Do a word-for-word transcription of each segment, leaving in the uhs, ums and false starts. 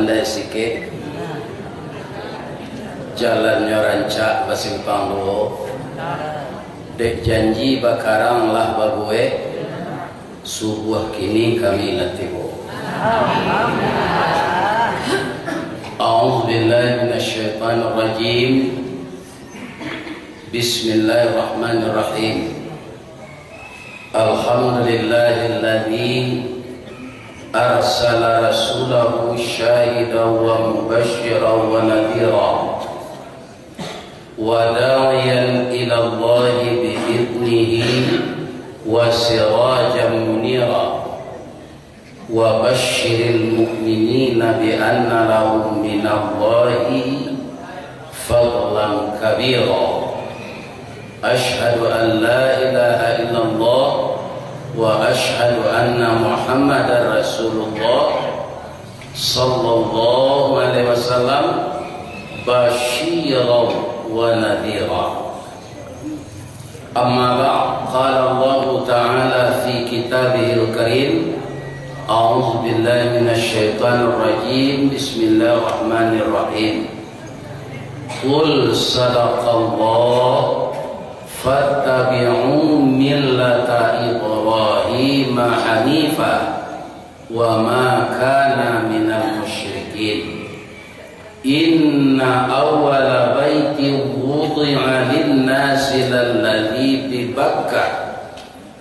Pandai sikik, jalannyo rancak basimpang duo, dek janji bakarang lah babuek, subuah kini kami lah tibo. A'udzubillahi minasyaitonirrajim. Bismillahirrahmanirrahim. Alhamdulillahilladzi arsala rasulahu syahidan wa mubasysyiran wa nadhira, wa da'iyan ilallahi bi'idnihi wa sirajan munira. Wa basyiril mu'minina bi anna lahum minallahi fadlan kabira. Asyhadu an la ilaha illallah wa asyhadu anna Muhammadar Rasulullah sallallahu alaihi wasallam basyiran wa nadhira. Amma ba'd, qala Allahu ta'ala fi kitabihil karim, a'udzu billahi minasy syaithanir rajim, bismillahirrahmanirrahim. Qul sadaqallah, fattabi'u millata Ibrahima hanifa, wa ma kana minal musyrikin. Inna awwala baitin wudi'a linnasi lalladzi bi Bakkah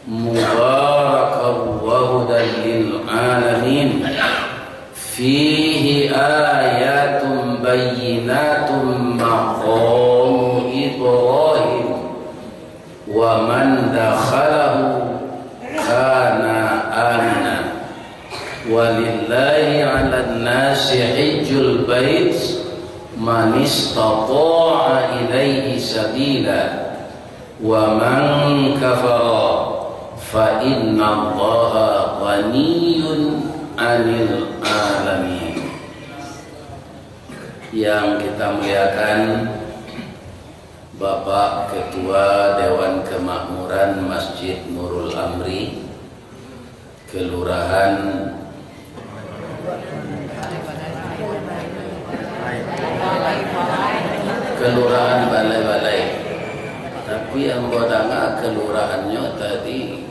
mubarakan wa hudan lil alamin. Fihi ayatun bayyinatun maqamu Ibrahim. Wa man dakhalahu kana aminan. Walillahi 'alan nasi hijjul bait man istata'a ilaihi sabila. Wa man kafara fa innallaha ghaniyyun 'anil 'alamin. Yang kita muliakan, Bapak Ketua Dewan Kemakmuran Masjid Nurul Amri, Kelurahan, Kelurahan Balai-Balai. Tapi ambo danga kelurahannyo tadi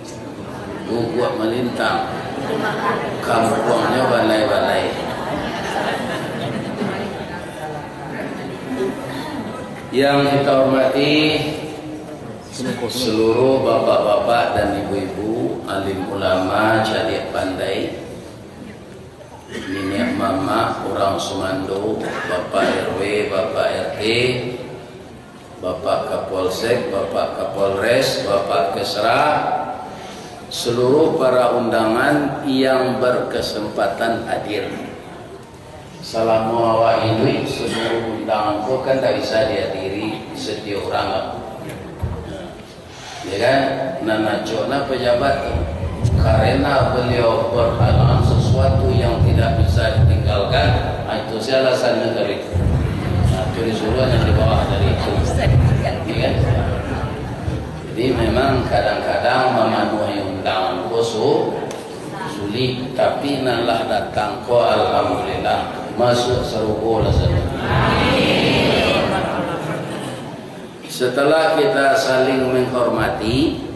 Guguak Malintang, kampuangnyo Balai-Balai. Yang kita hormati seluruh bapak-bapak dan ibu-ibu, alim ulama, cadiak pandai, niniak mamak, urang sumando, Bapak R W, Bapak R T, Bapak Kapolsek, Bapak Kapolres, Bapak Kesra, seluruh para undangan yang berkesempatan hadir. Salamo awak iduik, seluruh undangan ko kan ndak bisa dihadiri setiap urang lah. Ya kan? Nan acok nah pejabat tu. Karena beliau berhalangan sesuatu yang tidak bisa ditinggalkan, ah, itu saja alasannyo tadi. Nah, itu disuruh yang di bawah tadi itu. Ya kan? Jadi memang kadang-kadang mamanuahi undangan ko su-, sulik, tapi nan lah datang ko alhamdulillah, masuak sarugo lah sajo. Setelah kita saling menghormati,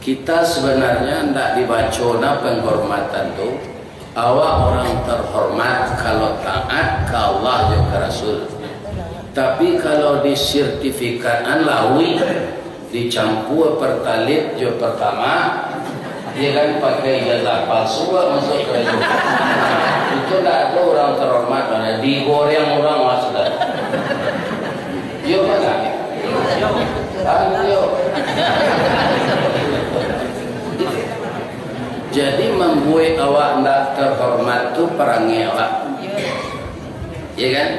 kita sebenarnya ndak dibaco nah penghormatan tu. Awak orang terhormat kalau taat ka Allah jo ka Rasul. Tapi kalau di sertifikatan lawi, dicampua Pertalite jo Pertamax, dia kan pakai ijazah palsu, awak masuk karajo. Itu ndak ado urang terhormat, mana digoreng urang, wah, sudah. Iyo, mana? Kan, iyo. Jadi, mambuek awak ndak terhormat tu parangai awak. Iya kan?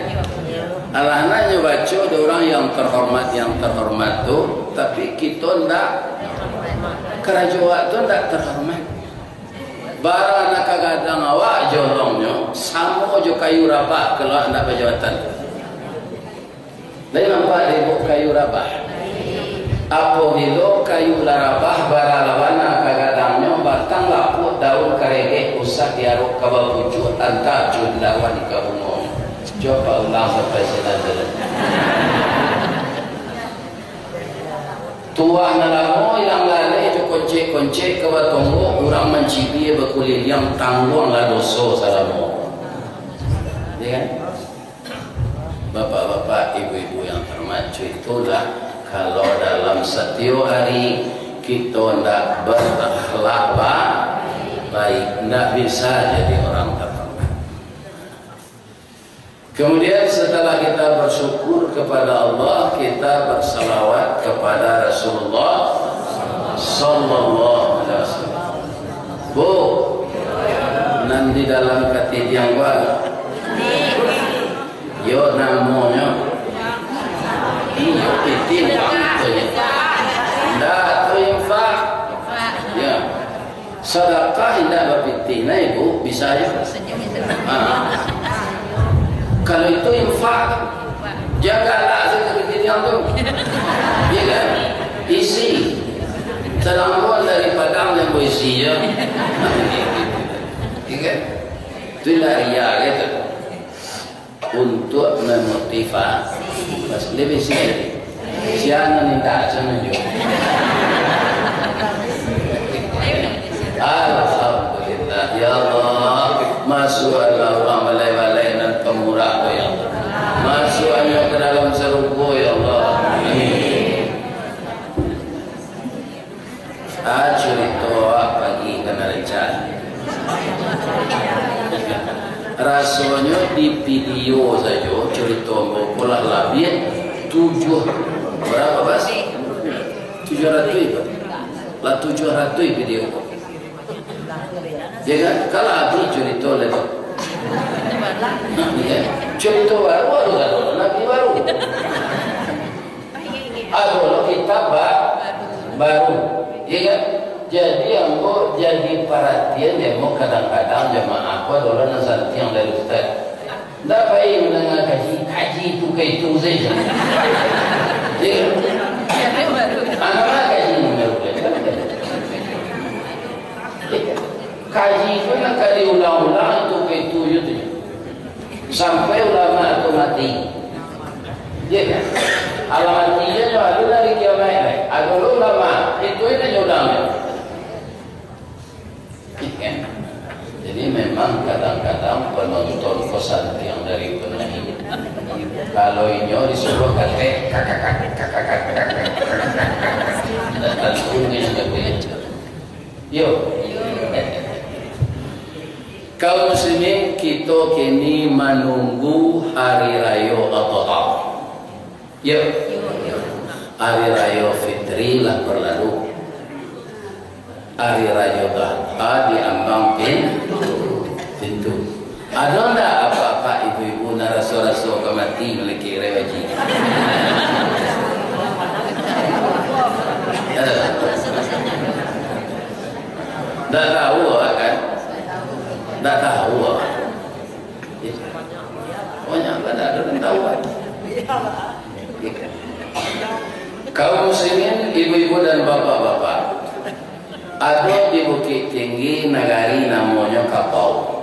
Alah, nyo baco dek urang yang terhormat, yang terhormat tu, tapi kito ndak, karajo awak tu ndak terhormat. Bara nan ka gadang awak jolongnyo, samo jo kayu rabah kalau ndak bajabatan. Lai nampak dek ibuk kayu rabah? Apabilo kayu lah rabah, bara lawan nan ka gadangnyo, batang lapuak, daun karegek, Satiarok ka bapucuak, antah cundawan ka bungo. Cubo ulang sampai sinan dulu. Tuah nan lamo ilang lalai jo koncek-koncek ka batonggok, urang mancibia bakuliliang, tangguanglah doso salamo. Ya kan? Bapak-bapak, ibu-ibu yang terhormat, cuitolah, kalau dalam satiok hari kito ndak berakhlak ba-, baik, ndak bisa jadi orang terhormat. Kemudian setelah kita bersyukur kepada Allah, kita bersalawat kepada Rasulullah sallallahu alaihi wasallam. Bu, nan di dalam katidiang, Bang. Yo namonyo. Iyo, pitih bang tu yo. Ndak tu infak. Ya. Sadakah indak bapitih, nah, Ibu, bisa yo. Ha. Kalau itu infak, jagalah sajo pitih tu. Iya kan? Isi. Salamo dari Padang nan baisi yo. Iya kan? Itu indak ria gitu. Untuk memotivasi. Pas lebih sini. Siang ni tak senang juga. Alhamdulillah, ya Allah. Masukkanlah urang balai-balai nan pamurah tu, ya Allah. Masukkanlah ke dalam sarugo, ya Allah. Amin. Ah, curito awak pagi ka Naraca. Rasonyo di video sajo curito ambo ko lah labiah tujuah, bara, Bas? Tujuah ratuih, Bas? Lah tujuah ratuih video ko. Ya kan? Kalau abih curito lai tu. Ya. Curito baru, baru, baru, nabi baru. Ado lo kitab ba-, baru, ya kan? Jadi, ambo jadi paratian, ya, ambo kadang-kadang jamaah ko ado lo nan santiang dari ustaz. Ndak pai mandanga kaji, kaji tu ka itu sajo. Ya kan? Anak kaji nan baru, ya kan? Kaji tu nan ka diulang-ulang, itu ka itu je tu. Sampai ulama tu mati. Iya kan? Alah mati je nyo, ado hari kiamaik lai. Ado lo ulama, itu je nyo ulang. Iya kan? Jadi memang kadang-kadang penonton ko santiang dari penyanyi. Kalau inyo disuruah katek, kakak, kakak, kakak, kakak, kakak. Yo. Kaum muslimin, kito kini manunggu Hari Rayo Adha. Yo. Hari Rayo Fitri lah berlalu. Hari Rayo Adha diambang pin-, pintu. Ado ndak apak-apak, ibu-ibu, nan raso-raso ka mati malakik rayo haji? Ado ndak? Ndak tahu awak kan? Ndak tahu awak. Banyak kan, ndak ado nan tahu kan? Kaum muslimin, ibu-ibu dan bapak-bapak, ado di Bukittinggi nagari namonyo Kapau.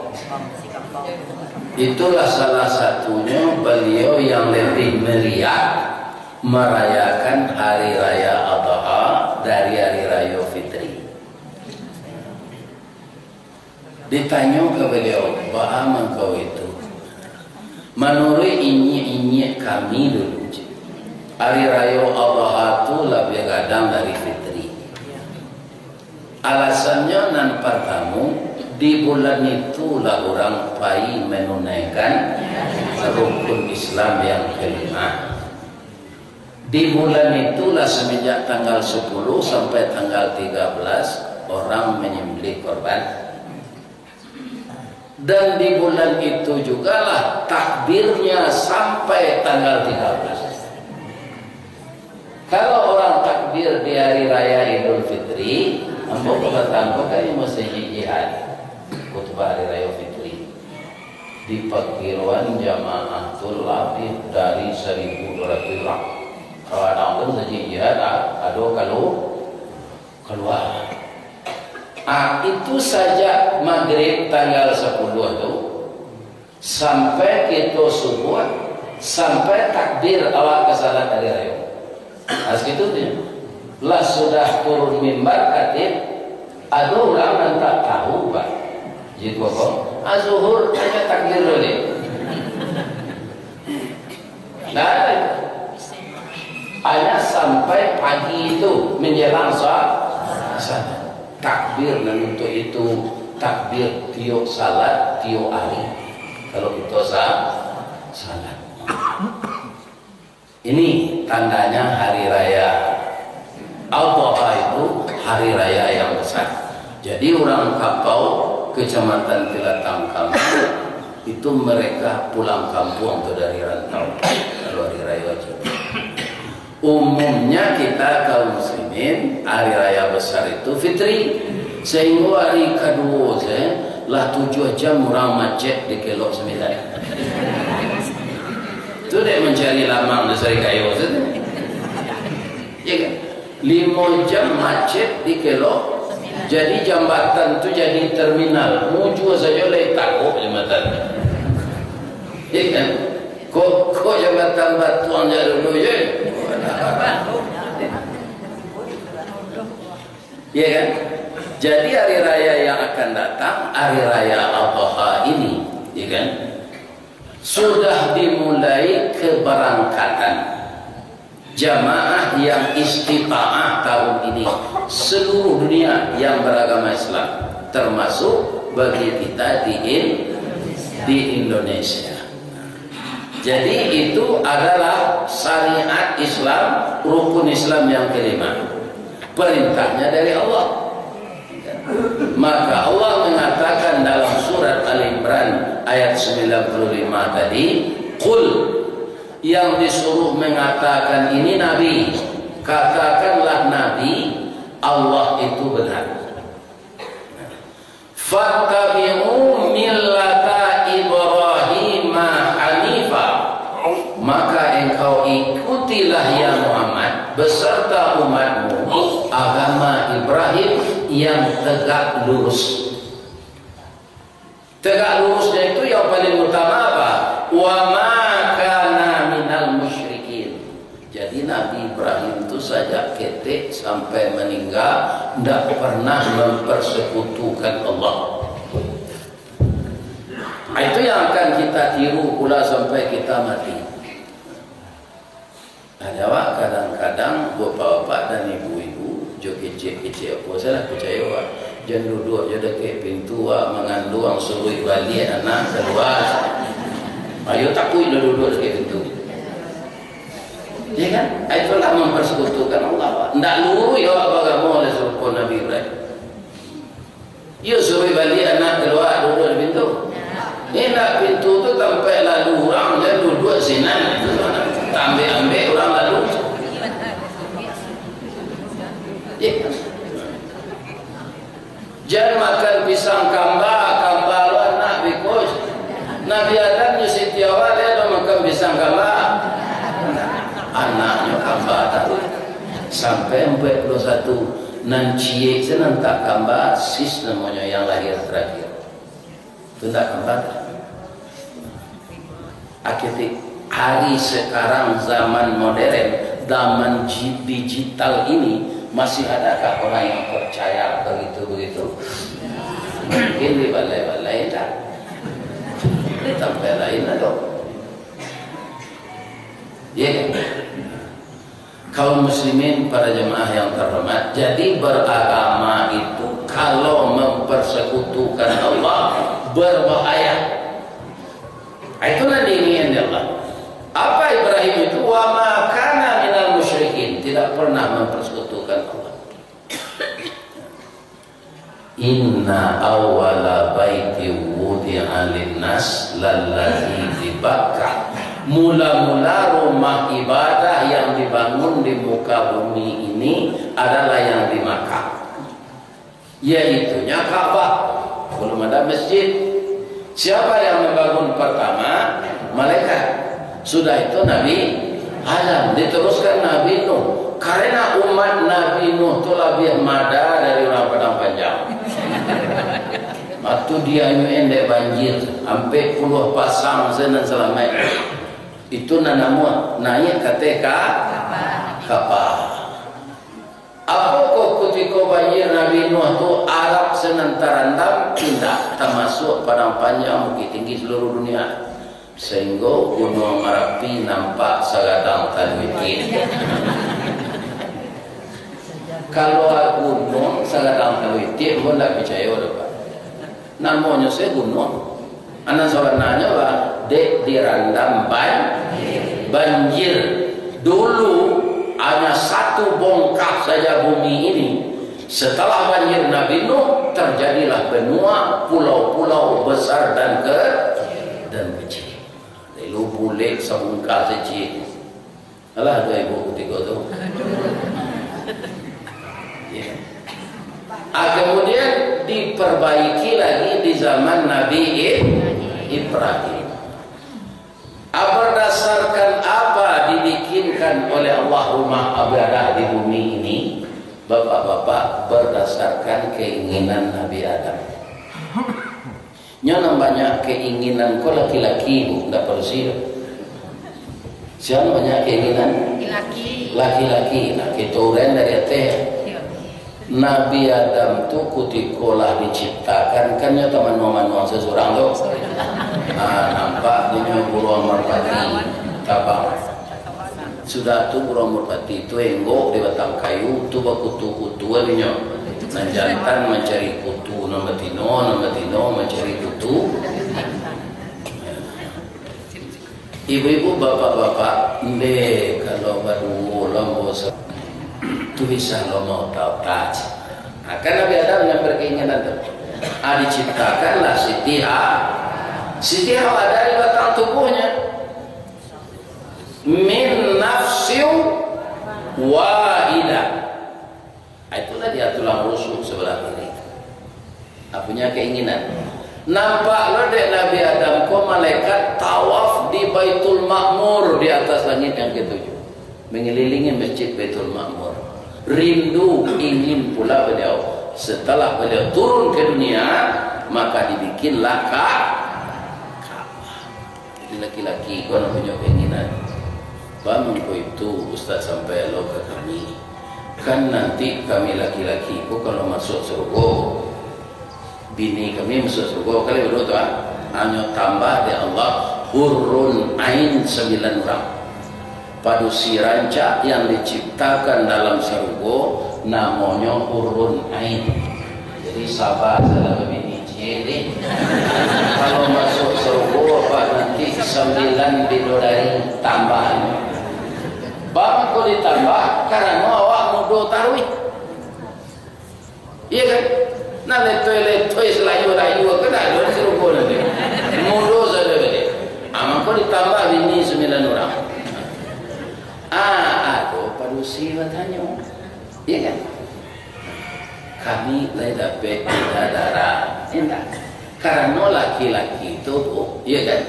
Itulah salah satunyo baliau yang lebih meriah marayakan Hari Raya Adha dari Hari Rayo Fitri. Ditanyo ka baliau, "Baa mangko itu?" "Manuruik inyiak-inyiak kami dulu, Cik, Hari Rayo Adha tu labiah gadang dari Fitri. Alasannyo nan partamo, di bulan itulah urang pai manunaikan rukun Islam yang kelima. Di bulan itulah, semenjak tanggal sepuluh sampai tanggal tiga belas, orang menyembelih korban. Dan di bulan itu jugalah takbirnya sampai tanggal tiga belas." Kalau orang takbir di Hari Raya Idul Fitri, ambo ko batangko kan di Masjid Jihad, khutbah Hari Raya Fitri. Di pakiroan jamaah tu labiah dari saribu duo ratuih urang. Kalau ada tu Masjid Jihad, a-, ado kalu-, kalua. Ah, itu sajak magrib tanggal sapuluah tu, sampai kito subuah, sampai takbir awak ka salat ari rayo. Ah, sakitu tu. Lah sudah turun mimbar khatib, ado urang nan tak tahu, Pak. Jitu ko, ah, zuhur, hanya takbir dulu. Nah, hanya sampai pagi itu menjelang sa-, salat. Takbir nan untuk itu, takbir tiok salat, tiok hari. Kalau kito sa-, salat. Ini tandanya hari raya Adha itu hari raya yang besar. Jadi, urang Kapau, Kecamatan Pilatang Kamal, itu mereka pulang kampung tu dari rantau, kalau hari raya Haji. Umumnya kita kaum muslimin, hari raya besar itu Fitri. Sehingga hari kaduo se, lah tujuah jam urang macet di Kelok Sambilan. Tu dek mancari lamang di Sarikayo sajo. Ya kan? Limo jam macet di Kelok. Jadi jambatan tu jadi terminal. Mujua sajo lai taruih jambatan. Ya kan? Kok, kok jambatan batuang ja dulu, ya? Ya kan? Jadi hari raya yang akan datang, hari raya Adha ini, ya kan? Sudah dimulai keberangkatan jamaah yang istitaah tahun ini, seluruh dunia yang beragama Islam, termasuk bagi kita di In-, di Indonesia. Jadi, itu adalah syariat Islam, rukun Islam yang kelima. Perintahnya dari Allah. Maka Allah mengatakan dalam surat Al Imran ayat sembilan puluh lima tadi, "Qul," yang disuruh mengatakan ini Nabi, katakanlah Nabi, Allah itu benar. "Fattabi'u millata Ibrahima hanifa." Maka engkau ikutilah, ya Muhammad, beserta umatmu, agama Ibrahim yang tegak lurus. Tegak lurusnya itu yang paling utama apa? "Wa ma kana minal musyrikin." Jadi Nabi Ibrahim tu sajak ketek sampai maningga ndak pernah mempersekutukan Allah. Itu yang akan kita tiru pula sampai kita mati. Nah, awak kadang-kadang bapak-bapak dan ibu-ibu jo kecek-kecek apo salah picayo, Pak. Jan duduak jo dakek pintu, Pak, manganduang suruik baliak anak kalua. Ayo takuik lah duduak dakek pintu. Ya kan? Itulah mempersekutukan Allah, Pak. Ndak luruih awak bagamo oleh sarupo Nabi Ibrahim. Iyo, suruik baliak anak kalua duduak di pintu. Indak, pintu tu tampek lalu urang, jan duduak sinan. Tambek-ambek urang lalu. Iyo. Jan makan pisang kamba, kamba lo anak biko. Nabi Adam jo Siti Hawa lai ado makan pisang kamba. Anaknyo kamba taruih. Sampai ampek puluah satu, nan ciek se nan tak kamba, sis namonyo yang lahir terakhir. Tu ndak kamba. Akhirnya, hari sekarang zaman modern, zaman ji-, digital ini, masih adakah orang yang percaya begitu-begitu? Mungkin di balai-balai tak. Di tampek lain ado. Ya kan? Kaum muslimin, para jemaah yang terhormat, jadi beragama itu kalau mempersekutukan Allah, berbahaya. Itu nan diingin Allah. Apa Ibrahim itu? "Wa ma kana minal musyrikin," tidak pernah mempersekutukan Allah. "Inna awwala baiti wudi'a linnas lalladzi bi Bakkah." Mula-mula rumah ibadah yang dibangun di muka bumi ini adalah yang di Makkah, yaitunya Ka'bah. Belum ada masjid. Siapa yang membangun pertama? Malaikat. Sudah itu Nabi Adam, diteruskan Nabi Nuh. Karena umat Nabi Nuh tu labiah mada dari urang Padang Panjang. Atu dianyuik dek banjir, ampek puluah pasang se nan salamaik. Itu nan namuah naiak ka ateh ka-, kapa. Apokoh kutiko banjir Nabi Nuh tu Arab se nan tarandam? Indak, tamasuak Padang Panjang, Bukik Tinggi, saluruah dunia. Sahinggo Gunuang Marapi nampak sagadang taluitiak. Kalau gunuang sagadang taluitiak, ambo ndak picayo doh, Pak. Namonyo se gunuang. Nan sabananyo lah, dek dirandam ban-, banjir. Dulu, hanya satu bongkah saja bumi ini. Setelah banjir Nabi Nuh, terjadilah benua, pulau-pulau besar dan ke-, dan kecil. Lalu bulek sabungkah saja. Alah, tu ibu kutiko tu. Ya. Ah, kemudian diperbaiki lagi di zaman Nabi I-, Ibrahim. Ah, berdasarkan apa dibikinkan oleh Allah rumah ibadah di bumi ini, Bapak-bapak, berdasarkan keinginan Nabi Adam. Nyo nan banyak keinginan ko laki-laki, Bu, ndak padusi. Sia nan banyak keinginan? Laki-laki. Laki-laki. Nah, kito uraian dari ateh. Iyo. Nabi Adam tu kutiko lah diciptakan, kan nyo tamanuang-manuang sasurang tu. Surang. Ah, nampak inyo buruang marpati tabang. Sudah tu, buruang marpati tu enggok di batang kayu, tu bakutu-kutu alinyo. Nan jantan mancari kutu, nan batino, nan batino mancari kutu. Ibu-ibu, bapak-bapak, ndeh, kalau baduo lo ambo sa-, tu bisa lo maota-ota. Nah, kan Nabi Adam nan berkeinginan tu. Ah, diciptakanlah Siti Ha-, Siti Hawa dari batang tubuhnya. Min nafsin wahidah. Ah, itulah dia tulang rusuk sebelah kiri. Ah, punya keinginan. Nampak lo dek Nabi Adam ko malaikat tawaf di Baitul Makmur di atas langit yang ketujuh. Mengelilingi Masjid Baitul Makmur. Rindu ingin pula beliau. Setelah beliau turun ke dunia, maka dibikinlah Ka-, Ka'bah. Jadi laki-laki ko nan punyo keinginan. Baa mangko itu Ustaz sampai lo ka kami? Kan nanti kami laki-laki ko kalau masuak sarugo, bini kami masuak sarugo, kali baduo tu, ah. Hanyo tambah dek Allah hurun ain sambilan urang. Padusi rancak yang diciptakan dalam sarugo namonyo hurun ain. Jadi, sabar salah babini ciek deh. Kalau masuak sarugo, apa nanti sambilan bidodari tambah. Baa mangko ditambah? Karano awak mudo taruih. Iya kan? Nah, letoi-letoi salayu-layu kan ado di sarugo nanti. Mudo sajo tadi. Ah, mangko ditambah bini sambilan urang. Ah, ado padusi batanyo. Iya kan? Kami lai dapek bida darah. Indak. Karano laki-laki tu, Bu, iya kan?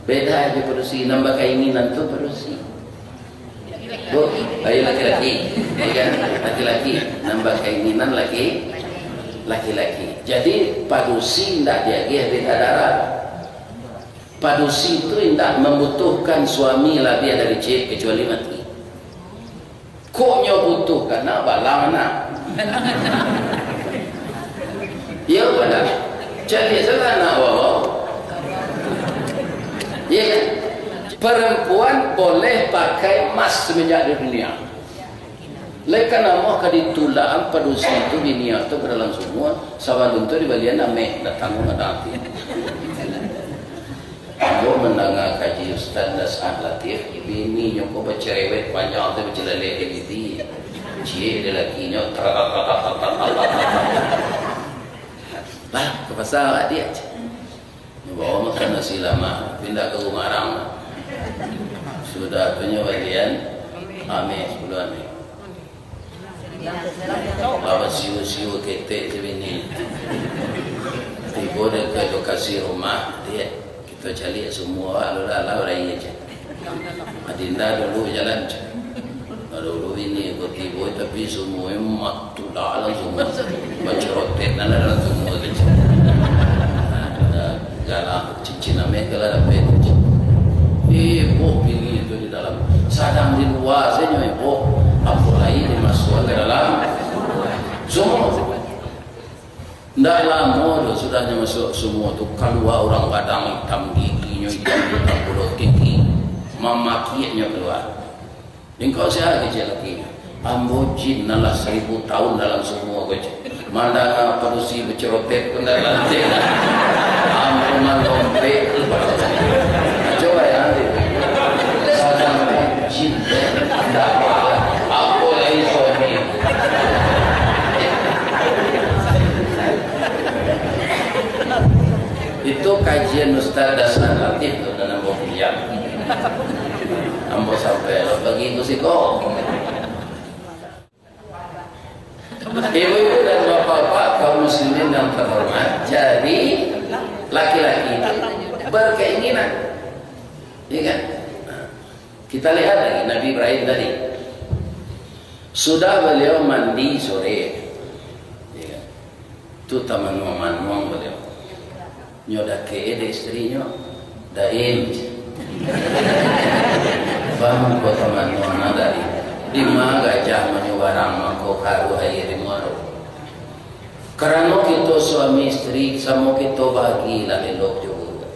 Beda aja padusi, nan bakainginan tu padusi. Bu, ayo laki-laki. Iya kan? Laki-laki. Nan bakainginan laki, laki-laki. Jadi, padusi indak diagiah bida darah. Padusi tu indak mambutuhkan suami labiah dari ciek, kecuali mati. Kok nyo butuhkan nak balang anak? Iyo, padah. Caliak salah anak awak. Iyo kan? Perempuan boleh pakai mask semenjak di dunia. Lai ka namuah ka ditulak padusi tu, bini tu ka dalam sumua, sabalun tu dibalian ameh, datang rumah tangga. Ambo mandanga kaji Ustaz Das'ad Latif, bininyo ko bacerewet panjang tu, bacelalek di pipi. Ciek dek lakinyo, taratatatatatatatat. Lah, ka pasa awak diak. Nyo bawa makan nasi lamak, pindah ka rumah arang. Sudah tu nyo balian, ameh, sapuluah ameh. Bawa siu-siu ketek tu bini. Tibo dek ka lokasi rumah, dia, kito caliak sumua, lalu lalau rai aja. Adinda dulu jalan, cak. Dulu bini ko tibo, tapi sumua matu dalam sumua. Bacerotek dalam sumua tu, cak. Dalam cincin ameh ka lah dapek tu. Ibo pilih tu di dalam. Sadang di lua sajo ibo, apo lai dimasuak ka dalam sumua. Ndak lamo doh, sudahnyo masuak sumua tu, kalua urang gadang, itam giginyo, itam, itam pulo gigi, mamakiaknyo kalua. Engkau sia, kecek laki? Ambo jin nan lah saribu taun dalam sumua ko, cek. Mandanga padusi bacerotet pun dak lantik. Ambo malompek. Coba ya, nanti. Sadang jin, ndak apa. Apo lai suami? Itu kajian Ustaz Hasan Latif tu dalam buku dia. Ambo sampai lo bagi ku siko. Ibu-ibu dan bapak-bapak, kaum muslimin yang terhormat, jadi laki-laki itu berkeinginan, ya kan? Kita lihat lagi Nabi Ibrahim tadi. Sudah beliau mandi sore, ya kan? Tu tamanuang-manuang baliau. Nyo dakek dek istrinyo, "Daim, baa mangko tamanuang, Daim? Dima gajah manyo barang mangko karuah aia di muaro? Karano kito suami istri, samo kito bagilah elok jo buruak.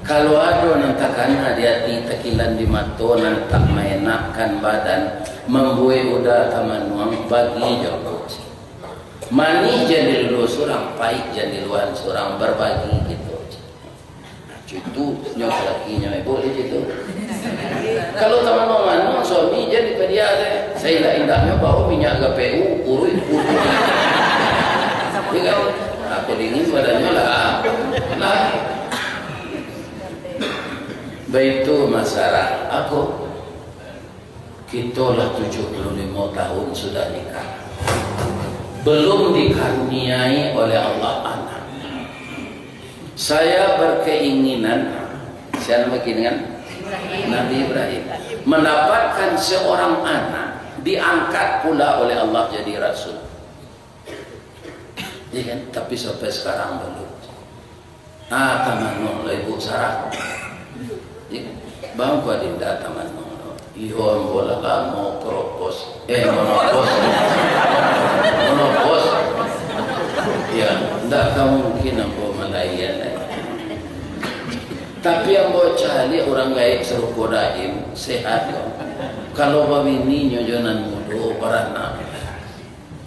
Kalau ado nan takana di ati, takilan di mato, nan tak maenakkan badan, mambuek uda tamanuang, bagi jo ambo. Manih jan diluluah surang, paik jan diluahan surang, barbagi kito." Cucu nyo ka lakinyo, "Ibu di situ." Kalau tamanuang-manuang suami jan dipadia se. Saindak-indaknyo bao minyak gapeu, uruik, uruik. Ya kan? Apo dingin badannyo lah. Lah. Baitu masalah aku. Kito lah tujuah puluah limo tahun sudah nikah. Belum dikaruniai oleh Allah anak. Saya berkeinginan, siapa nama keinginan? Nabi Ibrahim. Mendapatkan seorang anak, diangkat pula oleh Allah jadi rasul. Ya kan? Tapi sampai sekarang belum. Ah, tamanuang lah ibu Sarah. Ya kan? Bang, kok Adinda tamanuang lo? Iyo, ambo lah lamo keropos. Eh, monopos. Monopos. Ya, ndak ka mungkin ambo malaian, eh. Tapi ambo caliak urang gaek sarupo Daim, sehat ko. Kalau babini nyo jo nan mudo, baranak.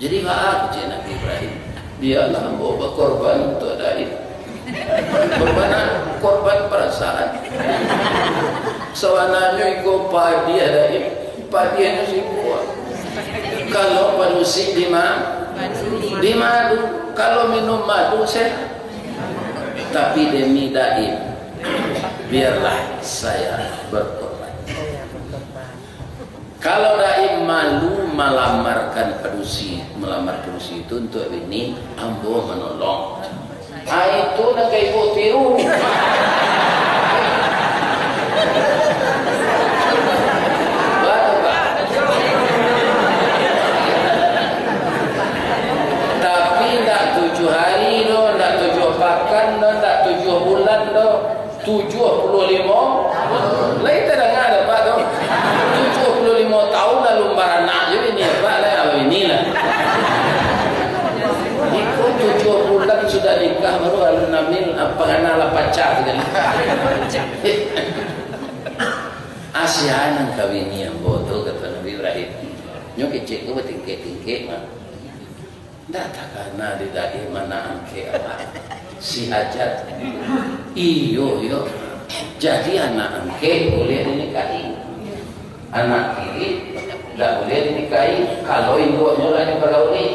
Jadi, baa kecek Nabi Ibrahim, "Bialah ambo bakorban untuak Daim." Korban, korban parasaan. Sabananyo iko padiah Daim, padiahnyo sibuk. Kalau padusi di ma-, di madu, kalau minum madu sehat. Tapi demi Daim, biarlah saya berkorban. Kalau Daim malu malamarkan padusi, malamar padusi itu untuak bini, ambo manolong. Ah, itu nan ka ibu tiru. Batua, Pak. Tapi ndak tujuah hari doh, ndak tujuah pakan doh, ndak tujuah bulan doh. Tujuah puluah limo. Lai tadanga dek Apak tu. Tujuah puluah limo taun alun baranak jo bini Apak, lai, ah, bini lah. Iko tujuah bulan sudah nikah, baru alun hamil, ah, pangana lah pacah sakali. Asia nan kawini ambo tu, kato Nabi Ibrahim. Nyo kecek ko batingkek-tingkek mah. Ndak takana di Daim anak angkek awak, si Hajat. Iyo, iyo. Jadi anak angkek buliah dinikahi. Anak tiri ndak buliah dinikahi, kalau induaknyo lah dipagauli.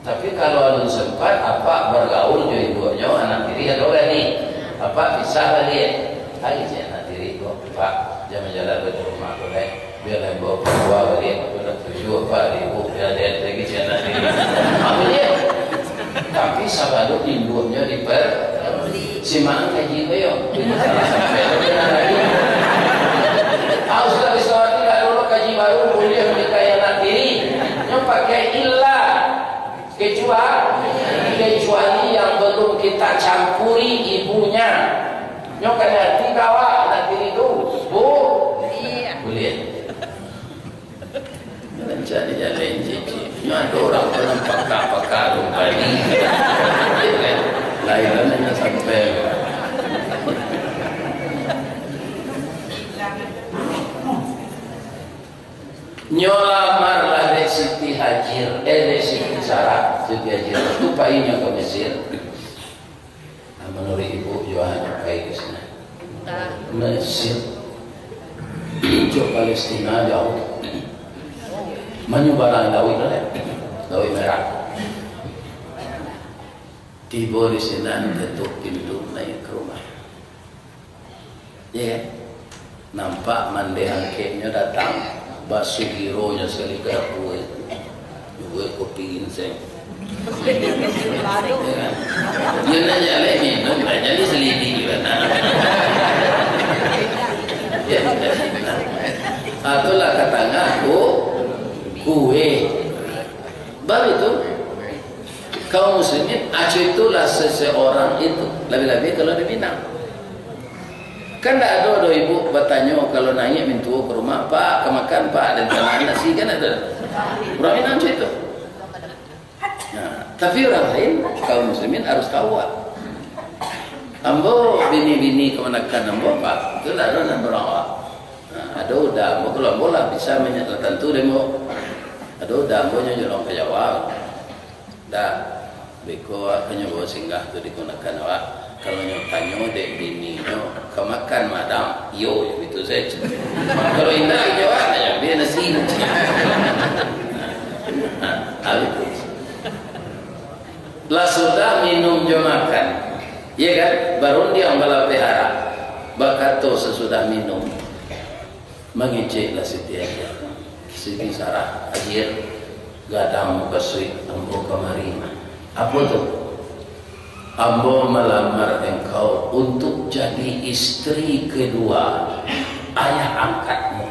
Tapi kalau alun sempat, Apak bagaul jo induaknyo, anak tiri ado bani. Apak pisah baliak. Ari cek anak tiri ko, "Pak, jan bajalan dari rumah ko lai. Bialah ambo baduo baliak, ambo lah tujuah, Pak, di ibu, biar lihat lagi cek anak tiri." Ambo lihat. Tapi sabalun induaknyo diper-, si Maan kaji ko yo. Salah sampai tu kena lagi. Harus dari Sawati lah dulu kaji baru buliah manikahi anak tiri. Nyo pakai ilah. Kecuali, kecuali yang belum Tacampuri ibunya. Nyo kan hati kawa, nak diri tu. Bu? Iya. Boleh. Rancak dijalin cici. Nyo ado urang tu nan pakak-pakak tu tadi. Lain lah nak sampai. Nyo lamar lah dek Siti Hajir, eh, dek Siti Sarah, Siti Hajir. Tu pai nyo ka Mesir. Nah, manuruik ibu, jo a nyo pai ka sinan? Mesir. Jo Palestina jauah. Manyubarang Lauik tu, Lauik Merah. Tibo di sinan, ketuk pintu, naiak ka rumah. Iya kan? Nampak mandeh angkeknyo datang, basugironyo sakali ka dapua. Buek kopi ginseng. Iya kan? Yo, nak jaleh minum, nak jaleh salidi juo, nah. Yo, nah. Ah, tu lah ka tangah ku-, kue. Baru tu, kaum muslimin, acuah itulah seseorang itu, labiah-labiah kalau di Minang. Kan ndak ado doh ibu batanyo kalau naiak mintuo ka rumah, "Pak, ka makan, Pak," dan tangan nasi, kan ado. Urang Minang acuah itu. Nah, tapi urang lain, kaum muslimin harus tahu, Pak. Ambo bini-bini kamanakan ambo, Pak, itu ndak ado nan barang awak. Nah, ado uda ambo, kalau ambo lah bisa manya-, lah tantu dek ambo. Ado uda ambo nyo nyolong ka Jawa. Dah, beko awak ka nyo bawa singgah tu di kamanakan awak. Kalau nyo tanyo dek bininyo, "Ka makan, Madam?" "Iyo," yo, itu sajo. Kalau indak, inyo awak nak ambiak nasi. Nah, habis tu. Lah sudah minum jo makan, iya kan? Barundiang balapeh arak. Bakato sasudah minum, mangeceklah Siti Hajir. Siti Sarah, "Hajir, gadang mukasuik ambo kamari mah." "Apo tu?" "Ambo malamar engkau untuk jadi istri kedua ayah angkatmu,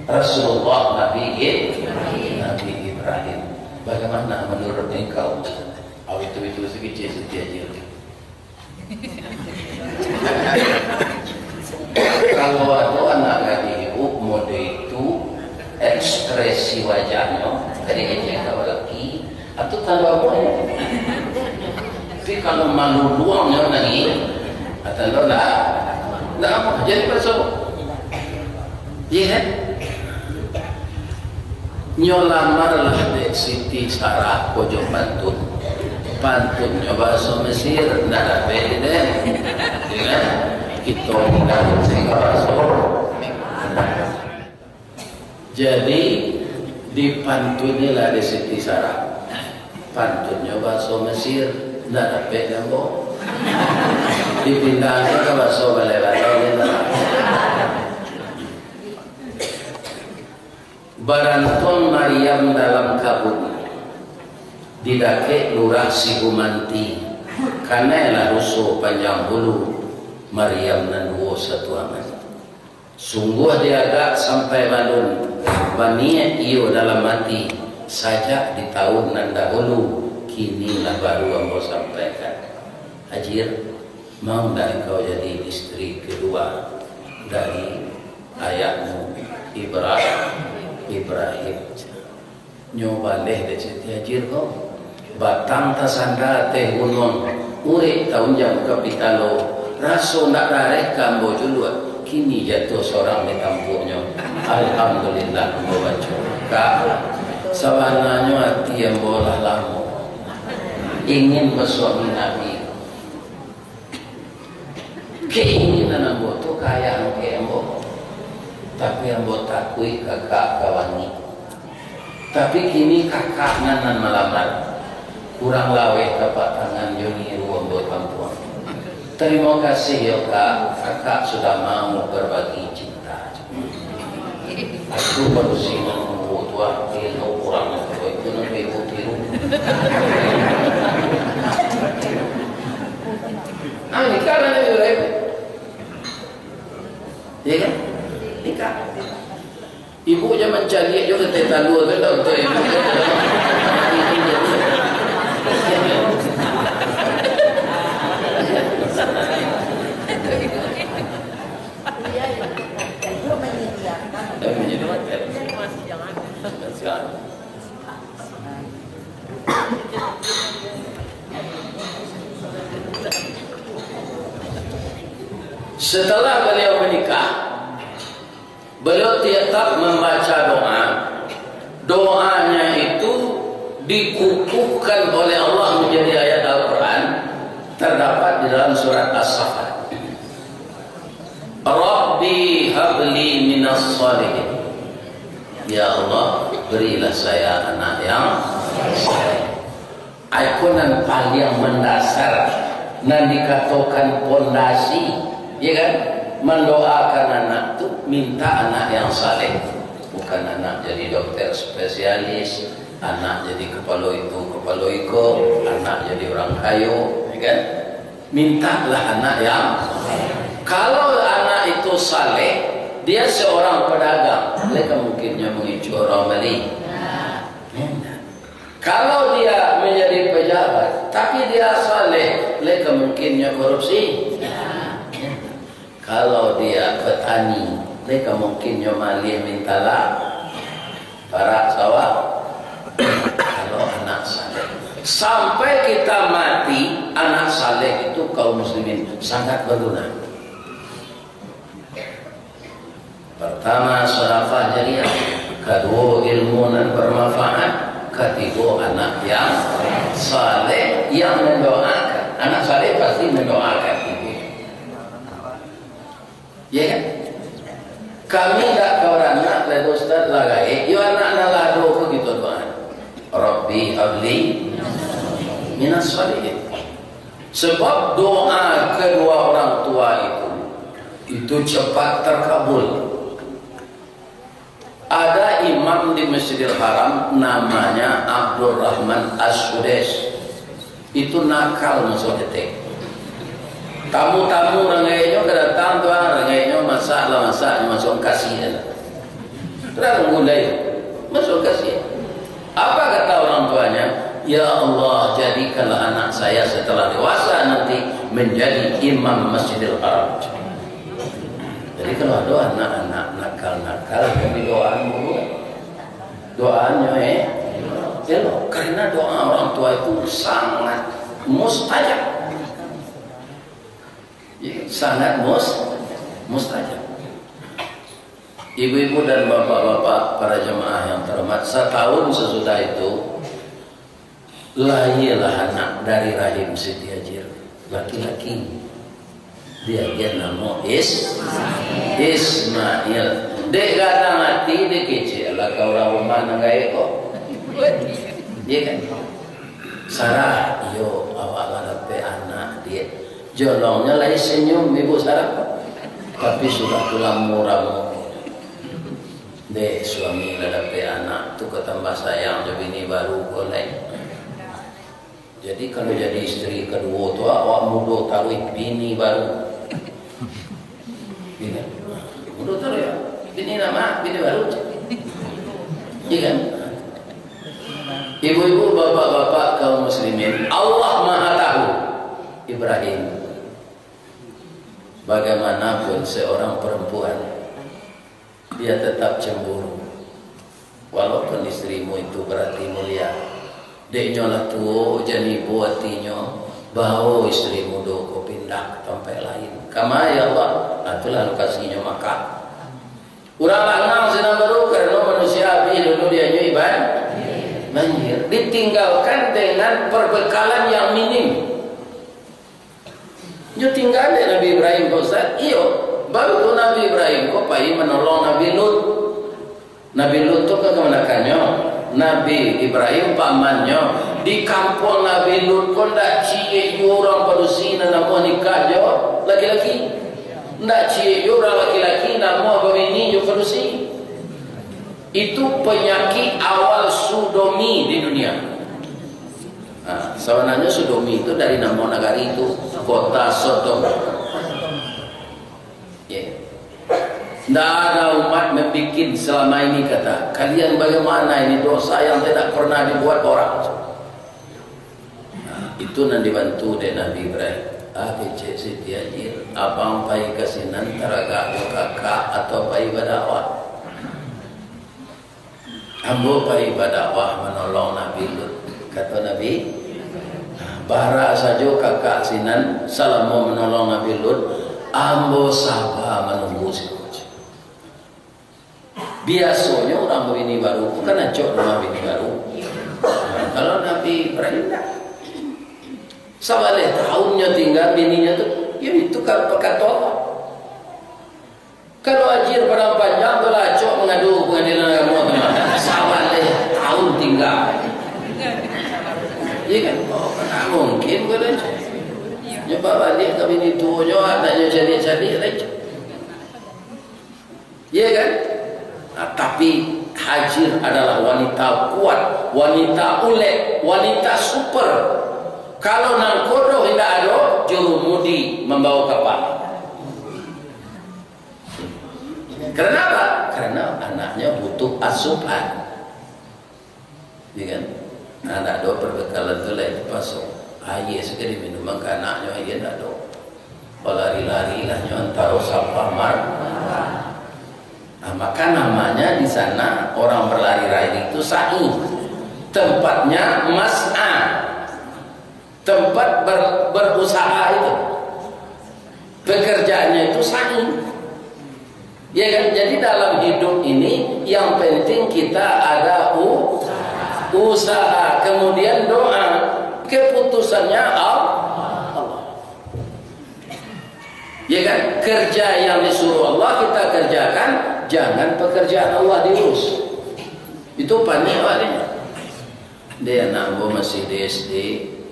Rasulullah Nabi Ib-, Nabi Ibrahim. Bagaimana menurut engkau?" Awi tu, itu sakecek Siti Hajir. Kalau ado anak gadih ibu model itu, ekspresi wajahnyo, ka diejek ka balaki, atau tando apo nyo. Tapi kalau maluluangnyo nangih, tando ndak, ndak apo, jadi baso. Iya kan? Nyo lamarlah dek Siti Sarah ko jo pantun. Pantunnyo bahaso Mesir, ndak dapek di den. Iya kan? Kito pindah ka bahaso. Jadi, dipantunnilah dek Siti Sarah. Pantunnyo bahaso Mesir, ndak dapek di ambo. Dipindah ka bahaso balai-balai, ndak. Barantuang Maryam dalam kabun, di dakek Lurah Sigumanti, kanai lah ruso panjang bulu, Maryam nan duo satuangan. Sungguah diagak sampai balun, baniaik iyo dalam ati, sajak di taun nan dahulu, kini lah baru ambo sampaikan. Hajir, mau ndak engkau jadi istri kedua dari ayahmu Ibra-, Ibrahim? Nyo baleh dek Siti Hajir ko. Batang tasanda ateh gunuang, urek taunjang ka pitalo, raso ndak rareh ka ambo juluak, kini jatuah sorang di tampuaknyo. Alhamdulillah, ambo baco. Kak, sabananyo ati ambo lah lamo ingin basuami Nabi. Keinginan ambo tu ka ayah angkek ambo, tapi ambo takuik kakak ka bangik. Tapi kini kakak nan, nan malamar, kurang laweh tapak tangan jo niru ambo tampuang. Tarimo kasih yo, Kak, kakak sudah mau berbagi cinta. Aku baru sinan nunggu tuah, ilmu kurang, itu nanti ibu tiru. Ah, nikah lah Nabi Ibrahim. Iya kan? Nikah. Ibu jangan caliak juga teh talua tu, tak betul ibu. Setelah beliau menikah, beliau tetap membaca doa. Doanya itu dikukuhkan oleh Allah menjadi ayat Al-Quran, terdapat di dalam surat As-Saffat. "Rabbi habli minas salihin." Ya Allah, berilah saya anak yang saleh. Iko nan paliang mandasar, nan dikatokan pondasi, ya kan? Mandoakan anak tu, minta anak yang saleh. Bukan anak jadi dokter spesialis, anak jadi kepala itu, kepala iko, anak jadi orang kayo, ya kan? Mintalah anak yang, kalau anak itu saleh, dia seorang pedagang, lai ka mungkinnyo mangicuah urang bali? Indak. Kalau dia menjadi pejabat, tapi dia saleh, lai ka mungkinnyo korupsi? Indak. Kalau dia petani, lai ka mungkinnyo malih minta lah parak sawah? Kalau anak saleh. Sampai kita mati, anak saleh itu, kaum muslimin, sangat berguna. Pertama, sedekah jariah. Kaduo, ilmu nan bermanfaat. Katigo, anak yang saleh yang mendoakan. Anak saleh pasti mendoakan ibu. Ya kan? Kami dak ka baranak, lai Ustaz, lah gaek. Yo, anak nan lah ado ko kito doakan. "Rabbi habli minas salihin." Sebab doa kedua orang tua itu, itu cepat terkabul. Ada imam di Masjidil Haram, namanya Abdurrahman As-Sudais. Itu nakal masuak ketek. Tamu-tamu urang gaeknyo ka datang tu, ah, urang gaeknyo masak lah masak, masuak kasi lah. Terang gulai, masuak kasi. Apa kata orang tuanya? "Ya Allah, jadikanlah anak saya setelah dewasa nanti menjadi imam Masjidil Haram." Jadi, kalau ada anak-anak nakal-nakal, kami doaan dulu. Doanyo, eh, elok. Karena doa orang tua itu sangat mustajab. Ya, sangat mus-, mustajab. Ibu-ibu dan bapak-bapak, para jemaah yang terhormat, setahun sesudah itu, lahirlah anak dari rahim Siti Hajir, laki-laki. Diagiah namo Is-, Ismail. Dek gadang ati, dek kecek lah ka urang rumah nan gaek ko. Iya kan? Sarah, iyo, awak lah dapek anak, Diak. Jolongnyo lai senyum, Ibu Sarah. Tapi sudah tulang muram. Dek, suami lah dapek anak, tu ka tambah sayang jo bini baru ko lai. Jadi, kalau jadi isteri kaduo tu, awak mudo taruih bini baru. Iya kan? Mudo taruih, ya. Bini lamo, bini baru. Iya kan? Ibu-ibu, bapak-bapak, kaum muslimin, Allah Maha Tahu. Ibrahim, bagaimanapun seorang perempuan, dia tetap cemburu. Walaupun istrimu itu berarti mulia, dek nyo lah tuo, jan ibo atinyo, bao istri mudo ko pindah ka tampek lain. Kama, ya Allah? Nah, itulah lokasinyo Makkah. Urang Langang sinan baru, karano manusia abih dulu dianyuik ban-, banjir. Ditinggalkan dengan perbekalan yang minim. Nyo tingga dek Nabi Ibrahim ko, Ustaz? Iyo. Baru tu Nabi Ibrahim ko pai manolong Nabi Lut. Nabi Lut tu ka kamanakannyo? Nabi Ibrahim pamannyo. Di kampuang Nabi Lut ko ndak ciek juo urang padusi nan namuah nikah jo laki-laki. Ndak ciek juo urang laki-laki namuah babini jo padusi. Itu penyakik awal sodomi di dunia. Nah, sabananyo sodomi itu dari namo nagari itu, kota Sodom. Ya. Ndak ada umat membikin selama ini, kata, kalian bagaimana ini dosa yang tidak pernah dibuat orang. Nah, itu nan dibantu dek Nabi Ibrahim. Ah, kecek Siti Hajir, abang pai ka sinan taragak jo kakak atau pai badakwah? Ambo pai badakwah manolong Nabi Lut. Kato Nabi, bara sajo kakak sinan salamo manolong Nabi Lut, ambo saba manunggu siko. Biasonyo urang babini baru tu kan acok rumah bini baru. Nah, kalau Nabi Ibrahim ndak. Sabaleh tahunnyo tingga bininyo tu, yo itu ka-, pakato Allah. Kalau Hajir Padang Panjang tu lah acok mangadu ka Pangadilan Agamo tu mah. Sabaleh tahun tingga. Iya kan? Oh, mana mungkin, kata. Nyo babaliak ka bini tuonyo, anaknyo cadiak-cadiak lai. Iya kan? Nah, tapi Hajir adalah wanita kuat, wanita ulek, wanita super. Kalau nangkodo indak ado, jurumudi mambawa kapal. Karena apa? Karena anaknya butuh asupan. Iya kan? Nah, ndak ado perbekalan tu lai, dipaso. Aia sajo diminum ka anaknyo, aia ndak ado. Balari-lari lah nyo antaro Safa Mar-, nah, maka namanya di sana orang berlari-lari itu sa'i. Tempatnya mas'a. Tempat ber-, berusaha itu. Pekerjaannya itu sa'i. Ya kan? Jadi dalam hidup ini yang penting kita ada u-, usaha, kemudian doa. Keputusannya Al-, Allah. Ya kan? Kerja yang disuruh Allah kita kerjakan, jangan pekerjaan Allah diurus. Itu panik awak ni. Dek, anak ambo masih di S D,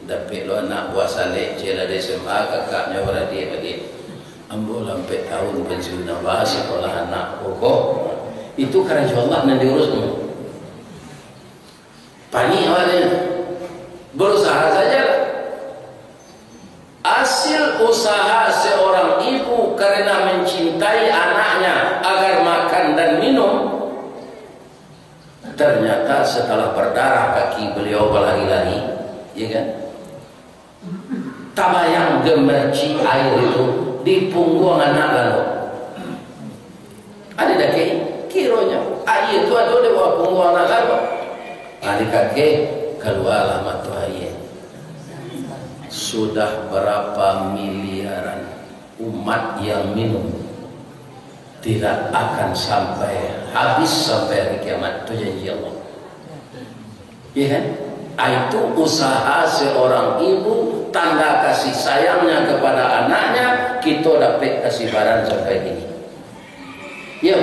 dapek lo anak buah salek, ciek lah di S M A, kakaknyo baradiak-adiak. Ambo lah ampek tahun pensiun, Abah, sikolah anak ko. Itu karajo Allah nan diurus tu. Panik awak ni. Berusaha saja. Hasil usaha seorang ibu karena mencintai anaknya agar makan dan minum, ternyata setelah berdarah kaki beliau berlari-lari, ya kan? Tabayang gemerci air itu di pungguang anak lalu. Ado dakek, kironyo aia tu ado di bawah pungguang anak lalu. Ado dakek, kaluarlah mato aia. Sudah berapa miliaran umat yang minum, tidak akan sampai habis sampai hari kiamat. Itu janji Allah. Ya kan? Ah, itu usaha seorang ibu, tanda kasih sayangnya kepada anaknya, kita dapat kasih barang sampai ini. Ya.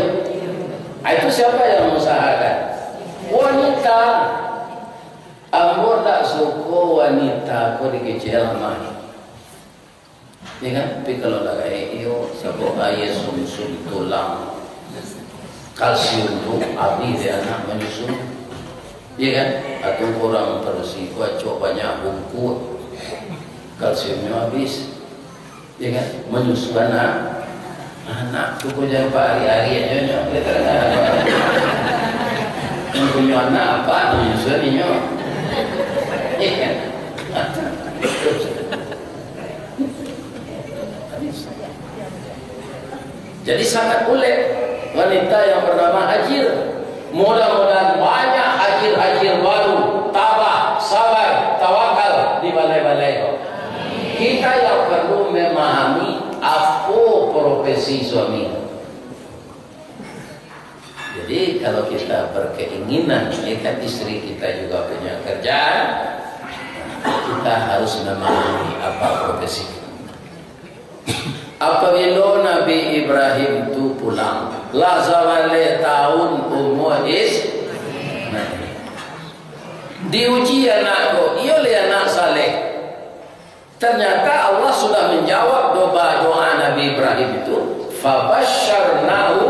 Ah, itu siapa yang mengusahakan? Wanita. Ambo tak suko wanita ko dikecek lamah. Ya kan? Tapi kalau lah gaek iyo, sabab aia sumsum tulang, kalsium tu abih dek anak manyusu. Ya kan? Atau urang padusi ko acok banyak bungkuak, kalsiumnyo abih. Ya kan? Manyusu anak. Anak tu ko jan pahari-hari ajo nyo. Nan punyo anak apak manyusu inyo. Ya kan? Jadi sangat ulek wanita yang bernama Hajir. Mudah-mudahan banyak Hajir-Hajir baru, tabah, sabar, tawakal di balai-balai ko. Kita yang perlu memahami apo profesi suami. Jadi, kalau kita berkeinginan, ya kan, istri kita juga punya kerjaan, kita harus memahami apa profesi. Apabila Nabi Ibrahim tu pulang, lah sabaleh tahun umur Is-, diuji anak ko, iyo lai anak saleh. Ternyata Allah sudah menjawab doa, doa Nabi Ibrahim itu, "Fabasyarnahu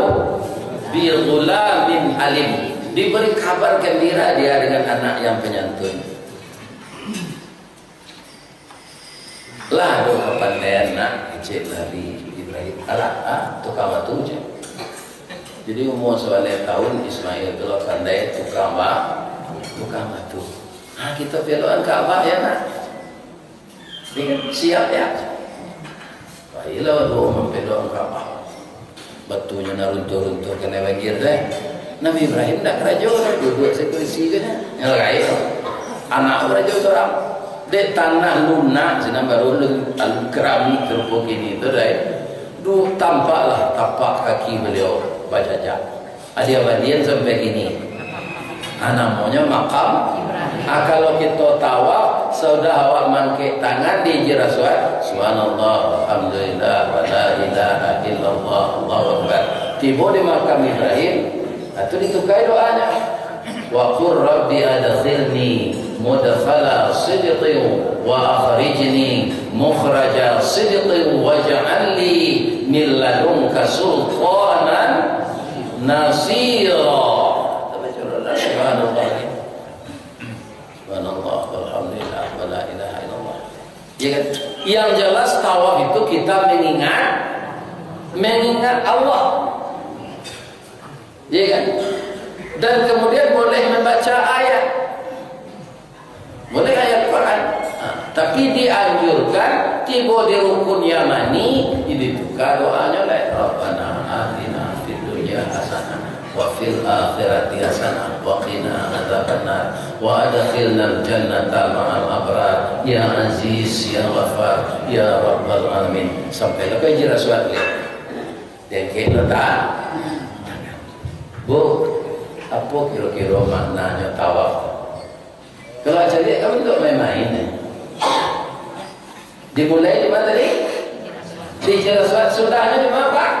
bi ghulamin halim." Diberi kabar gembira dia dengan anak yang penyantun. Lah, ado kapandaian nak, kecek Nabi Ibrahim. Alah, ah, tukang batu je. Jadi, umur sabaleh tahun, Ismail tu lah pandai tukang ba-, tukang batu. Ah, kita pelokan Ka'bah, ya nak? Iya kan? Siap, ya? Baiklah, doa mampir doa Ka'bah. Batunyo nak runtuh-runtuh kanai banjir, deh. Nabi Ibrahim ndak karajo, duduak sakursi se nyo. Nyo lain. Anak karajo surang. Dek tanah lunak sinan baru lu-, alu keramik sarupo kini tu, dai. Du, tampaklah tapak kaki baliau bajajak. Adi abadian sampai kini. Ah, namonyo makam. Ah, kalau kito tawaf, sudah awak mangkek tangan di Hajar Aswad, "Subhanallah, alhamdulillah, wa la ilaha illallah, Allahu Akbar." Tibo di makam Ibrahim, ah, tu ditukai doanyo. "Wa qur rabbi adkhilni mudkhala sidqin wa akhrijni mukhraja sidqin waj'al li min ladunka sultanan nasira." Subhanallah. Subhanallah, walhamdulillah, wa la ilaha illallah. Ya kan? Yang jelas, tawaf itu kita mengingat, mengingat Allah. Ya kan? Dan kemudian boleh membaca ayat. Boleh ayat Quran. Nah, tapi dianjurkan tibo di rukun Yamani, dibuka doanyo lai, "Rabbana atina fid dunya hasanah, wa fil akhirati hasanah, wa qina adzabannar, wa adkhilnal jannata ma'al abrar, ya Aziz, ya Ghaffar, ya Rabbal Alamin." Sampai lah Hajar Aswad, ya. Dengkek letak. Bu, apo kiro-kiro maknanyo tawaf? Kalau caliak kan, untuk main-main, eh. Dimulai di mana tadi? Di Hajar Aswad. Sudahnyo di mana, Pak?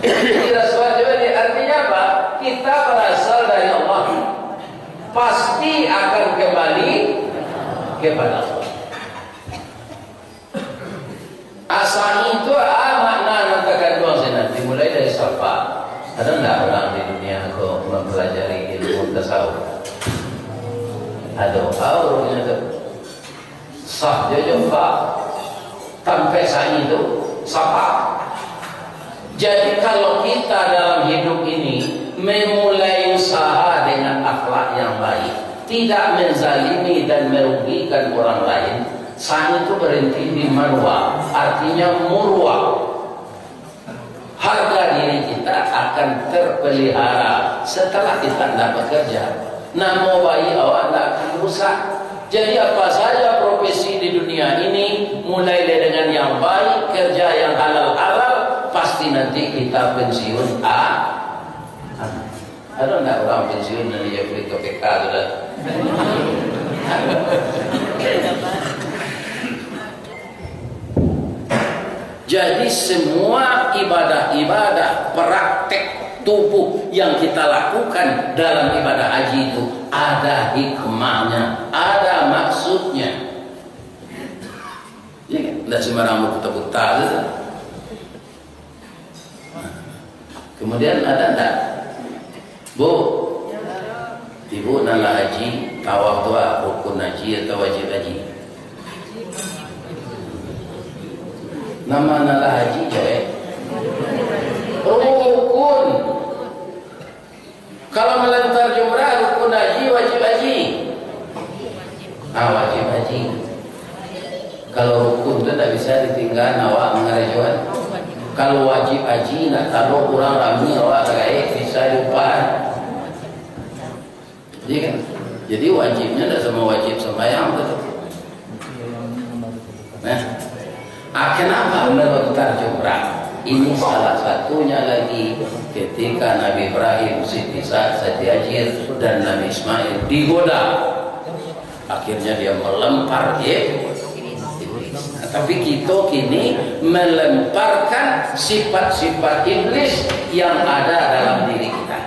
Di Hajar Aswad juga. Artinya apa? Kita berasal dari Allah. Pasti akan kembali kepada Allah. Sa'i tu, ah, makna nan takanduang sinan, dimulai dari Safa. Ado ndak urang di dunia ko mampalajari ilmu tasawuf? Ado, ah, urang tu. Sah jo, jo fa. Tampek Sa'i tu, Safa. Jadi, kalau kita dalam hidup ini memulai usaha dengan akhlak yang baik, tidak menzalimi dan merugikan orang lain, Sa'i itu berhenti di marwa, artinya murwa. Harga diri kita akan terpelihara setelah kita tidak bekerja. Namo baik awak tidak akan rusak. Jadi, apa saja profesi di dunia ini, mulailah dengan yang baik, kerja yang halal-halal, pasti nanti kita pensiun, ah, aman. Ado ndak urang pensiun nan di Jafri K P K tu lah? Jadi, semua ibadah-ibadah, praktek tubuh yang kita lakukan dalam ibadah haji itu ada hikmahnya, ada maksudnya. Ya kan? Ndak sembarang baputa-puta sajo. Kemudian ada ndak? Bu, ibu nan lah haji, tawaf tu ah, rukun haji atau wajib haji? Namo nan lah haji, cewek? Rukun. Kalau malantar jumrah, rukun haji, wajib haji? Ah, wajib haji. Kalau rukun tu ndak bisa ditinggaan awak mangarajoan. Kalau wajib haji, ndak taruah urang rami awak tagak, bisa diupahan. Iya kan? Jadi wajibnyo ndak samo wajib sambayang tu. Nah, ah, kenapa melantar jumrah? Ini salah satunya lagi, ketika Nabi Ibrahim, Siti Sa-, Siti Hajar, dan Nabi Ismail digoda. Akhirnya dia melempar iblis. Nah, tapi kita kini melemparkan sifat-sifat iblis yang ada dalam diri kita.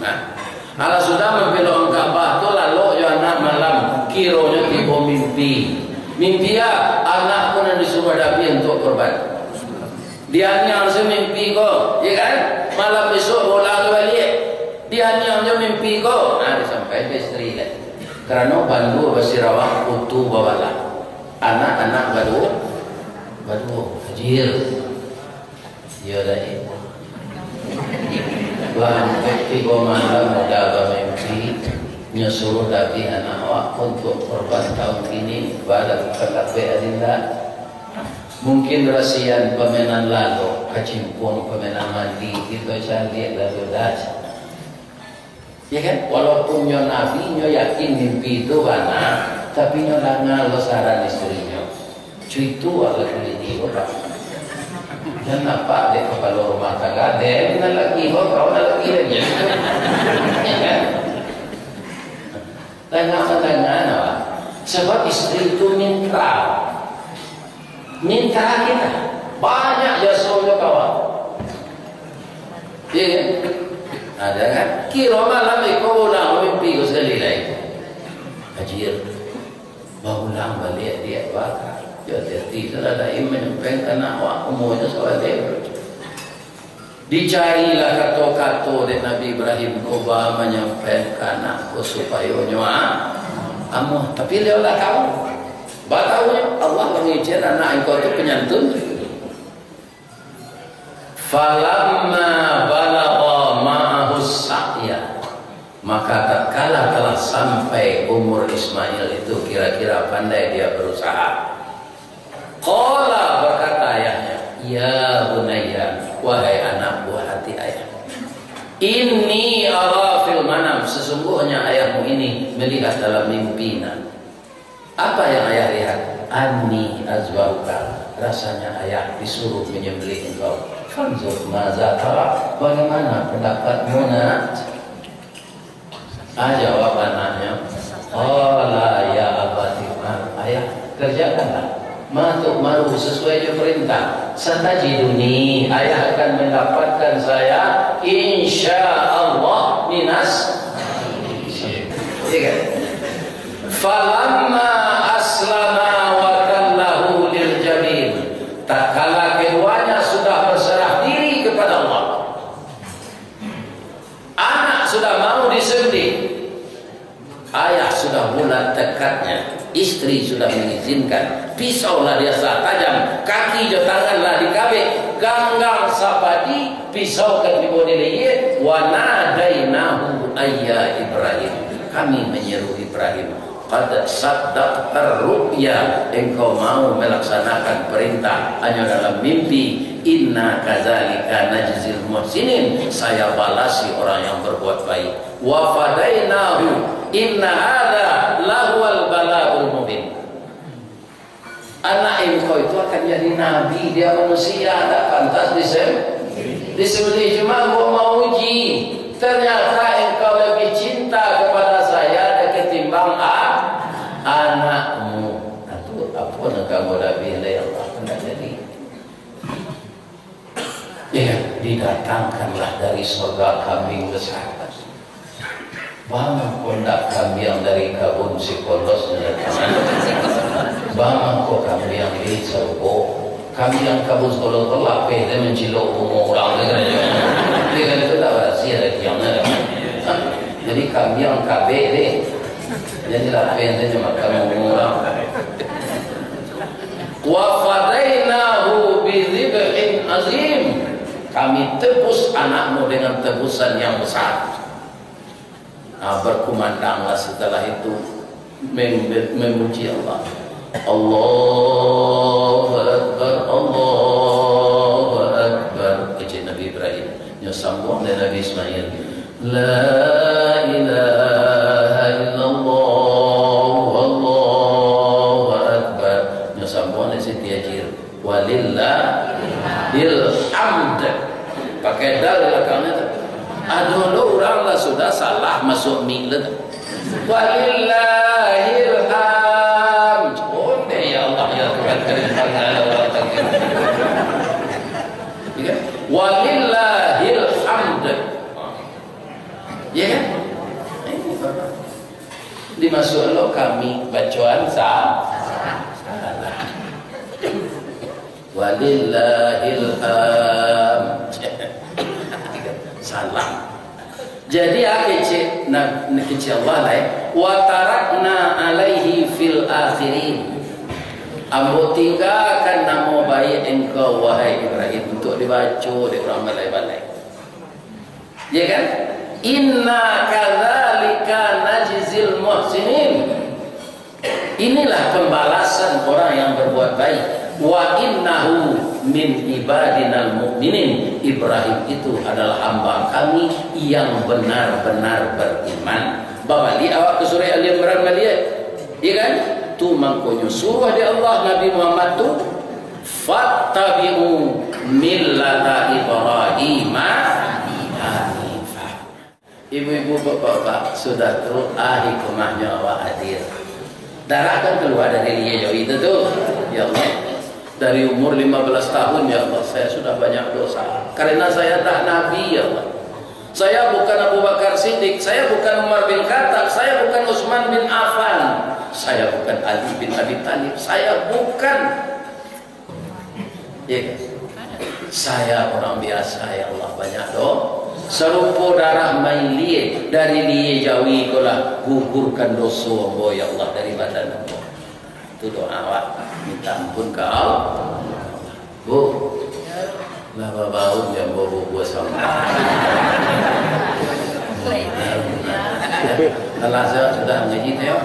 Nah, alah sudah mampilok Ka'bah tu, lalok jo anak malam, kironyo tibo mimpi. Mimpi a, anak ko nan disuruah Nabi untuak korban. Dianiang se mimpi ko, ya kan? Malam isuak bola tu baliak. Dianiang jo mimpi ko. Nah, disampaian ka isteri kan. Karano bandua basirawak, kutu babalah. Anak-anak baduo, baduo. Hajar. Iyo, Dai. Lah ampek tigo malam Uda bamimpi, nyo suruah Nabi anak awak untuak korban tahun kini, balakukan lapeh adinda. Mungkin rasian pamainan lalok, kacimpung pamainan mandi, kito caliak lalu dah. Ya kan? Walaupun nyo nabi, nyo yakin mimpi tu bana, tapi nyo danga lo saran istrinyo. Cuitu lah laki-laki ko, Pak. Jan nampak dek kapalo rumah tangga, den nan laki ko, kau nan laki lai. Ya kan? Danga mandanga, nah, Pak. Sabab istri tu mitra. Mitra kita. Banyak jasonyo, kawan. Iya kan? Ada kan? Kiro malam iko ulang mimpi ko sakali lai. Hajir. Baulang baliak di awak. Yo, hati-hati, salah lain manyampaikan anak awak, umurnyo sabaliak. Dicarilah kato-kato dek Nabi Ibrahim ko ba manyampaikan ka anak ko supayo nyo a-, amuah. Tapi baliau lah tahu. Ba tahu nyo, Allah mangijian anak engkau tu penyantun. Falamma balagha ma'ahus sa'ya. Maka tatkala telah sampai umur Ismail itu, kira-kira pandai dia berusaha. Qala, berkata ayahnya, "Ya bunayya, wahai anak buah hati ayah. Inni ara fil manam, sesungguhnya ayahmu ini melihat dalam mimpi, nak." Apa yang ayah lihat? "Anni azbahuka, rasanya ayah disuruh menyembelih engkau. Fanzur maza tara, bagaimana pendapatmu, nak?" Ah, jawab anaknyo, "Qala ya abati if'al, ayah, kerjakanlah. Ma tu'maru, sesuai jo perintah. Satajiduni, ayah akan mendapatkan saya, insya Allah, minas." Iya kan? Falamma aslama wa tallahu lil jabin. Tatkala keduanya sudah berserah diri kepada Allah, anak sudah mau disembelih, ayah sudah bulat tekadnya, istri sudah mengizinkan, pisau lah diasah tajam, kaki jo tangan lah dikabek, ganggang sapadi, pisau ka tibo di lihia, wa nadainahu ayya Ibrahim, kami menyeru Ibrahim, qad saddaqtar ru'ya, engkau mau melaksanakan perintah hanya dalam mimpi, inna kadzalika najzil muhsinin, saya balasi orang yang berbuat baik. Wa fadainahu, inna hadza lahuwal bala'ul mubin. Anak engkau itu akan jadi nabi, dia manusia, tidak pantas disem-, disembelih. Cuma gua mau uji, ternyata engkau lebih cinta kepada saya ketimbang a-, anakmu. Nah, tu apa nak kamu lebih dari Allah, tidak jadi. Ya, didatangkanlah dari sorga kambing besar. Baa mangko ndak kambiang dari kabun si Polos nyo datang? Baa mangko kambiang di sarugo? Kambiang kabun si Polos ko lapeh dek mancilok bungo urang tu kan? Dia kan tu ndak barasiah dagiangnyo kan? Jadi kambiang kabek deh. Jadi lapeh tu nyo makan bungo urang. Wa fadainahu bidzibhin azim. Kami tebus anakmu dengan tebusan yang besar. Nah, berkumandanglah setelah itu mem-, memuji Allah. Allahu Akbar, Allahu Akbar. Kecek Nabi Ibrahim. Nyo sambung dek Nabi Ismail. La ilaha illallah, wallahu akbar. Nyo sambung dek Siti Hajar. Walillahil hamd. Pakai dal balakangnyo tu. Ado lo urang lah sudah salah masuak mik lo tu. Walillahil hamd. Onde ya Allah, ya Tuhan, kami panggil urang tadi. Ya kan? Walillahil hamd. Ya kan? Dimasuak lo kami bacoan sa-, salah. Walillahil hamd. Salah. Jadi, ah, kecek, nah, kecek Allah lah, eh. "Wa tarakna alaihi fil akhirin." Ambo tinggakan namo baik engkau, wahai Ibrahim, untuk dibaco dek urang balai-balai. Ya kan? Inna kadzalika najzil muhsinin. Inilah pembalasan orang yang berbuat baik. Wa innahu min ibadinal mu'minin. Ibrahim itu adalah hamba kami yang benar-benar beriman. Babaliak awak ka surah Ali Imran baliak. Iya kan? Tu mangkonyo suruah dek Allah Nabi Muhammad tu, "Fattabi'u millata Ibrahim hanifa." Ibu-ibu, bapak-bapak, sudah tu, ah, hikmahnyo awak hadir. Darah kan kalua dari lia jawi tu, tu. Ya Allah. Dari umur lima belas tahun, ya Allah, saya sudah banyak dosa. Karena saya tak nabi, ya Allah. Saya bukan Abu Bakar Siddiq, saya bukan Umar bin Khattab, saya bukan Utsman bin Affan, saya bukan Ali bin Abi Thalib, saya bukan. Ya kan? Saya orang biasa, ya Allah, banyak dosa. Sarupo darah main lie, dari lie jawi ko lah, gugurkan doso ambo, ya Allah, dari badan ambo. Tu doa awak, minta ampun ka Allah. Bu, lah babaun jo ambo bubua sambal. Alah, saya sudah ngaji tu, ya.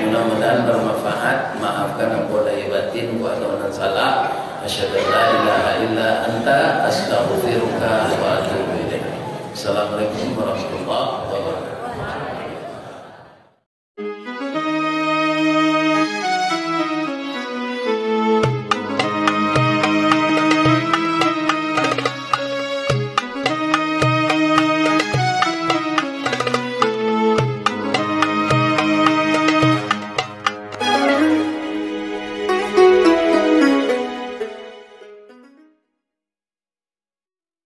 Mudah-mudahan bermanfaat. Maafkan ambo lahir batin, buat nan salah. Asyhadu an la ilaha illa anta, astaghfiruka wa atubu ilaik. Assalamualaikum warahmatullahi